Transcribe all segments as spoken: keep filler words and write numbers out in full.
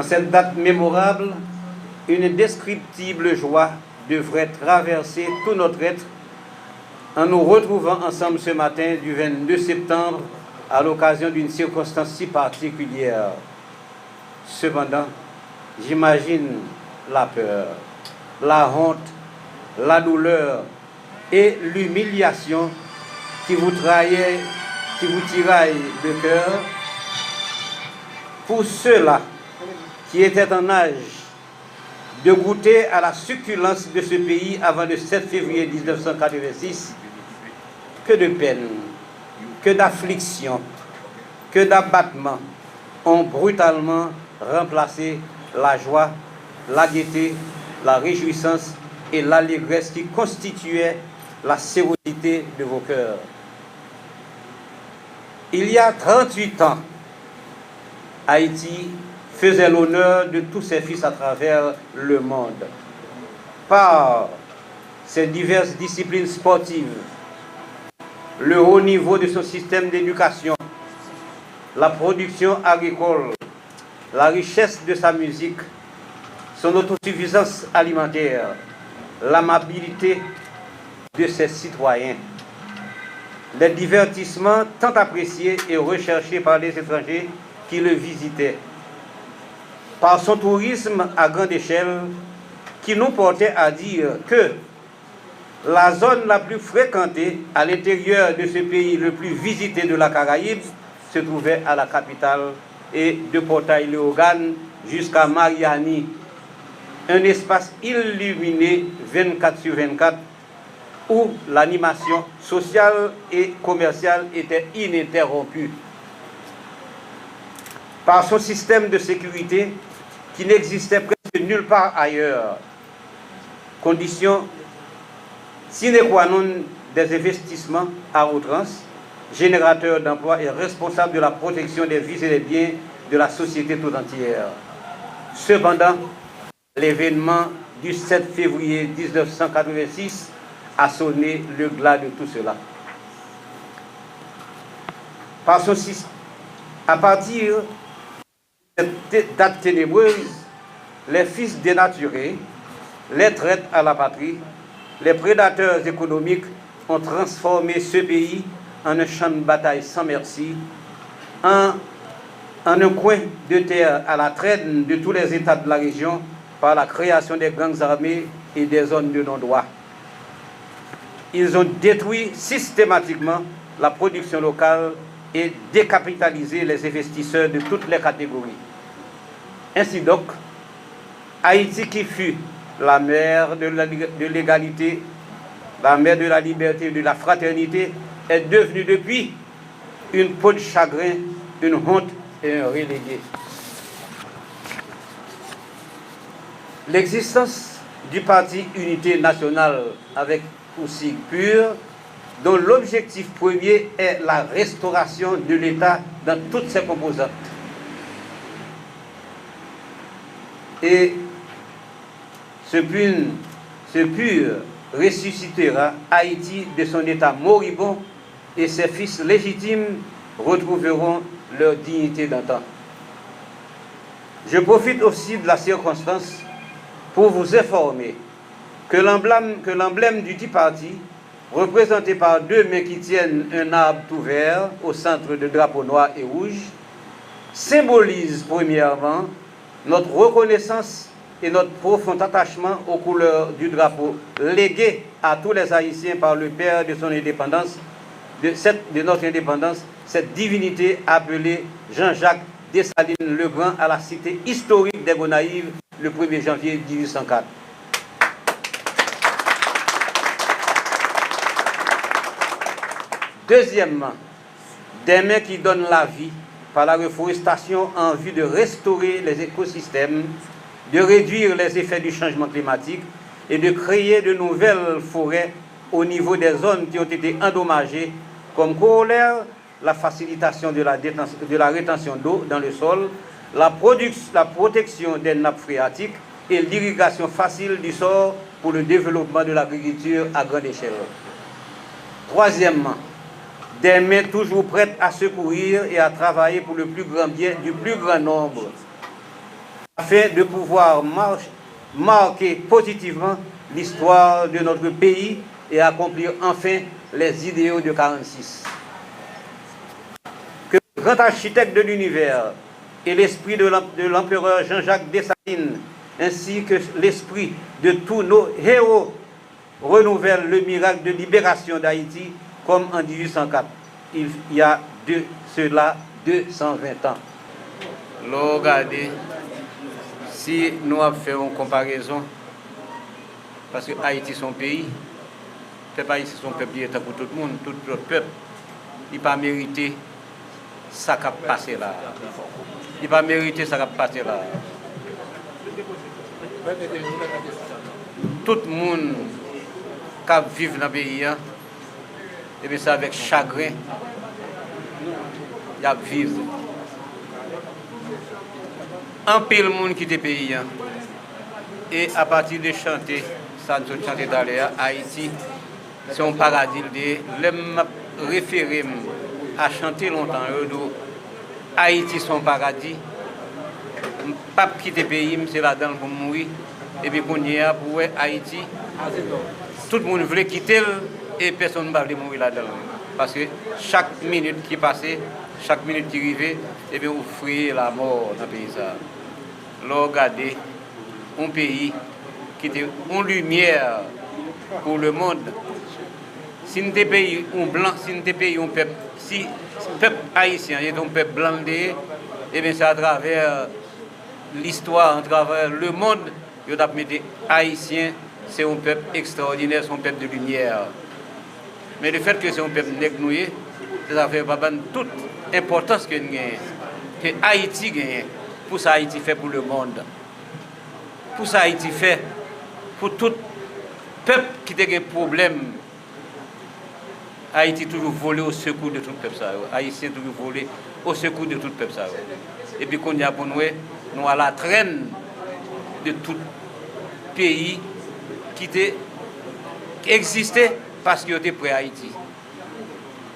Cette date mémorable, une indescriptible joie devrait traverser tout notre être en nous retrouvant ensemble ce matin du vingt-deux septembre à l'occasion d'une circonstance si particulière. Cependant, j'imagine la peur, la honte, la douleur et l'humiliation qui vous tiraillait, qui vous tiraille de cœur pour ceux-là qui étaient en âge de goûter à la succulence de ce pays avant le sept février dix-neuf cent quatre-vingt-six. Que de peines, que d'afflictions, que d'abattements ont brutalement remplacé la joie, la gaieté, la réjouissance et l'allégresse qui constituaient la sérénité de vos cœurs. Il y a trente-huit ans, Haïti faisait l'honneur de tous ses fils à travers le monde par ses diverses disciplines sportives, le haut niveau de son système d'éducation, la production agricole, la richesse de sa musique, son autosuffisance alimentaire, l'amabilité de ses citoyens, les divertissements tant appréciés et recherchés par les étrangers qui le visitaient, par son tourisme à grande échelle qui nous portait à dire que la zone la plus fréquentée à l'intérieur de ce pays le plus visité de la Caraïbe se trouvait à la capitale et de Portail Léogâne jusqu'à Mariani, un espace illuminé vingt-quatre sur vingt-quatre où l'animation sociale et commerciale était ininterrompue. Par son système de sécurité qui n'existait presque nulle part ailleurs, condition sine qua non des investissements à outrance, générateur d'emplois et responsable de la protection des vies et des biens de la société tout entière. Cependant, l'événement du sept février dix-neuf cent quatre-vingt-six a sonné le glas de tout cela. Par son sys-, à partir cette té-, date ténébreuse, les fils dénaturés, les traîtres à la patrie, les prédateurs économiques ont transformé ce pays en un champ de bataille sans merci, en, en un coin de terre à la traîne de tous les États de la région par la création des gangs armés et des zones de non-droit. Ils ont détruit systématiquement la production locale et décapitalisé les investisseurs de toutes les catégories. Ainsi donc, Haïti, qui fut la mère de la, de l'égalité, la mère de la liberté et de la fraternité, est devenue depuis une peau de chagrin, une honte et un relégué. L'existence du parti Unité Nationale, avec pour sigle PUR, dont l'objectif premier est la restauration de l'État dans toutes ses composantes. Et ce PUR, ce PUR ressuscitera Haïti de son état moribond et ses fils légitimes retrouveront leur dignité d'antan. Je profite aussi de la circonstance pour vous informer que l'emblème, que l'emblème du dit parti, représenté par deux mains qui tiennent un arbre tout vert au centre de drapeau noir et rouge, symbolise premièrement notre reconnaissance et notre profond attachement aux couleurs du drapeau légué à tous les Haïtiens par le père de son indépendance, de, cette, de notre indépendance, cette divinité appelée Jean-Jacques Dessalines le Grand à la cité historique des Gonayives le premier janvier dix-huit cent quatre. Deuxièmement, des mains qui donnent la vie par la reforestation en vue de restaurer les écosystèmes, de réduire les effets du changement climatique et de créer de nouvelles forêts au niveau des zones qui ont été endommagées, comme corollaire, la facilitation de la, détens-, de la rétention d'eau dans le sol, la produc-, la protection des nappes phréatiques et l'irrigation facile du sol pour le développement de l'agriculture à grande échelle. Troisièmement, des mains toujours prêtes à secourir et à travailler pour le plus grand bien du plus grand nombre. afin de pouvoir mar- marquer positivement l'histoire de notre pays et accomplir enfin les idéaux de quarante-six. Que le grand architecte de l'univers et l'esprit de l'em- de l'empereur Jean-Jacques Dessalines, ainsi que l'esprit de tous nos héros, renouvelle le miracle de libération d'Haïti comme en dix-huit cent quatre, il y a de cela deux cent vingt ans. Lè w gade, si nou ap fè yon konparezon, paske Ayiti se yon peyi, pèp ayisyen se yon pèp li ye tankou tout moun, tout lòt pèp, li pa merite sa k ap pase la a. Li pa merite sa k ap pase la a. Tout moun k ap viv nan peyi a, ebyen, se avèk chagren y ap viv. Anpil moun kite peyi a. E apati de chante sa n sot chante talè a, Ayiti se yon paradi l te ye. Lè m ap refere m a chante lontan yo, yo di w, Ayiti se yon paradi, m p ap kite peyi m, se ladan l pou m mouri. Epi kounye a, pou w wè Ayiti, tout moun vle kite l e pèsonn pa vle mouri ladan l. Paske chak minit ki pase, chak minit ki rive, ebyen, ou freye lamò nan peyi sa a. Lè w gade yon peyi ki te yon limyè pou lemonn, si n te peyi yon blan, si n te peyi yon pèp, si pèp ayisyen an se te yon pèp blan l te ye, ebyen, se atravè listwa, atravè lemonn, yo t ap mete Ayisyen, se yon pèp ekstraòdinè, se yon pèp de limyè. Men lefètke se yon pèp nèg nou ye, se sa fè yo pa ban n tout enpòtans ke n genyen, ke Ayiti genyen, pou sa Ayiti fè pou lemonn, pou sa Ayiti fè pou tout pèp ki te gen pwoblèm. Ayiti toujou vole o sekou de tout pèp sa yo. Ayisyen toujou vole o sekou de tout pèp sa yo. Epi kounye a pou n wè, nou a la trèn de tout peyi ki te egziste paske yo te prè Ayiti.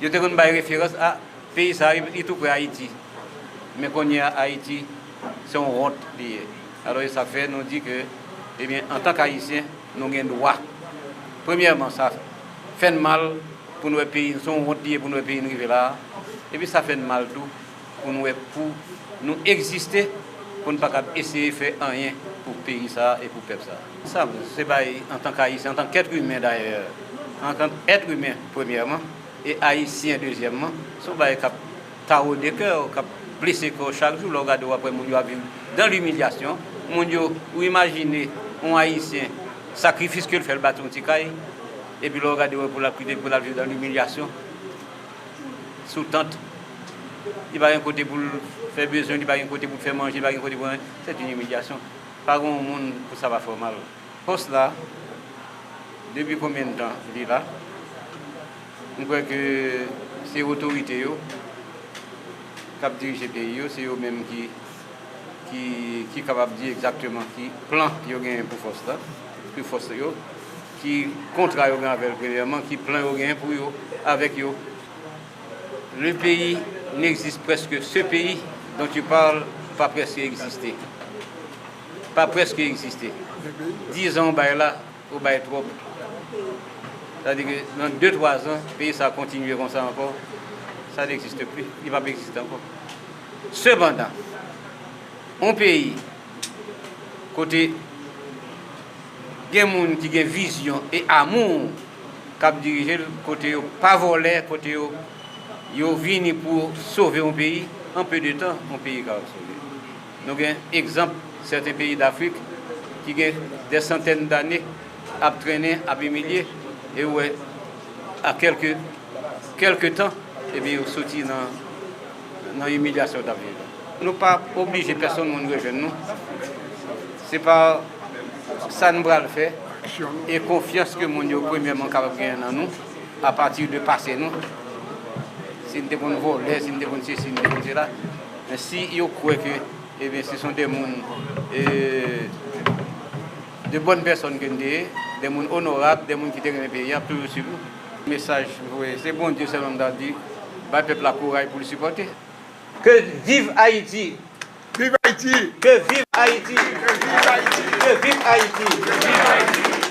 Yo te konn bay referans a peyi sa a, li tou prè Ayiti. Men kounye a, Ayiti, se yon wont li ye. Alò, e sa fè nou di ke, ebyen, antank Ayisyen, nou gen dwa. Premyèman, sa fè n mal pou n wè peyi n, se yon wont li ye pou n wè peyi n rive la a. Epi sa fè n mal tou pou n wè pou nou egziste, pou n pa kab eseye fè anyen pou peyi sa a e pou pèp sa a. Sa, se bay antank Ayisyen, antank èt imen dayè, antank èt imen premyèman, e Ayisyen dezyèmman, se yon bagay k ap tawo de kè w, k ap blese kè w chak jou. Lè w gade, w ap wè moun yo ap viv dan limilyasyon. Moun yo, ou imajine yon Ayisyen, sakrifis ke l fè, l bati yon ti kay, epi lè w gade, w wè pou l ap kite, pou l al viv dan limilyasyon, sou tant. Li pa gen kote pou l fè bezwen, li pa gen kote pou l fè manje, li pa gen kote pou l, c'est une humiliation. Pa gen yon moun pou sa pa fè w mal. Fòs la, depi konbyen tan li la? M kwè ke se otorite yo k ap dirije peyi yo, se yo menm ki, ki, ki kapab di egzakteman ki plan yo genyen pou fòs la, pou fòs yo, ki kontra yo gen avè l premyèman, ki plan yo genyen pou yo, avèk yo. Le pays n'existe presque, ce pays dont tu parles pa prèske egziste. Pa prèske egziste. Dizan w bay la, ou bay twòp. Sa vle di ke nan de, twa zan, peyi sa a kontinye konsa ankò, ça n'existe plus, li p ap egziste ankò. Sepandan, yon peyi kote gen moun ki gen vizyon e amou k ap dirije l, kote yo pa vòlè, kote yo, yo vini pou sove yon peyi, an pe de tan, yon peyi kapab sove. Nou gen egzanp sèten peyi Dafrik ki gen dè santèn dane ap trennen, ap imilye, e ou wè, a kèlke, kèlke tan, ebyen, yo soti nan, nan imilyasyon yo t ap viv la. Nou pa oblije pèsonn moun rejwenn nou. Se pa sa n pral fè e konfyans ke moun yo premyèman kapab genyen nan nou, apati de pase nou. Si n te konn vòlè, si n te konn sesi, n te konn sela, men si yo kwè ke, ebyen, se son de moun, e, de bòn pèsòn ke n te ye, de moun onorab, de moun ki te renmen peyi a, ap toujou swiv nou. Mesaj m voye, se Bondye sèlman m ta di, bay pèp la kouraj pou l sipòte. Que vive Haïti! Viv Ayiti! Que vive Ayiti! Ke viv Ayiti!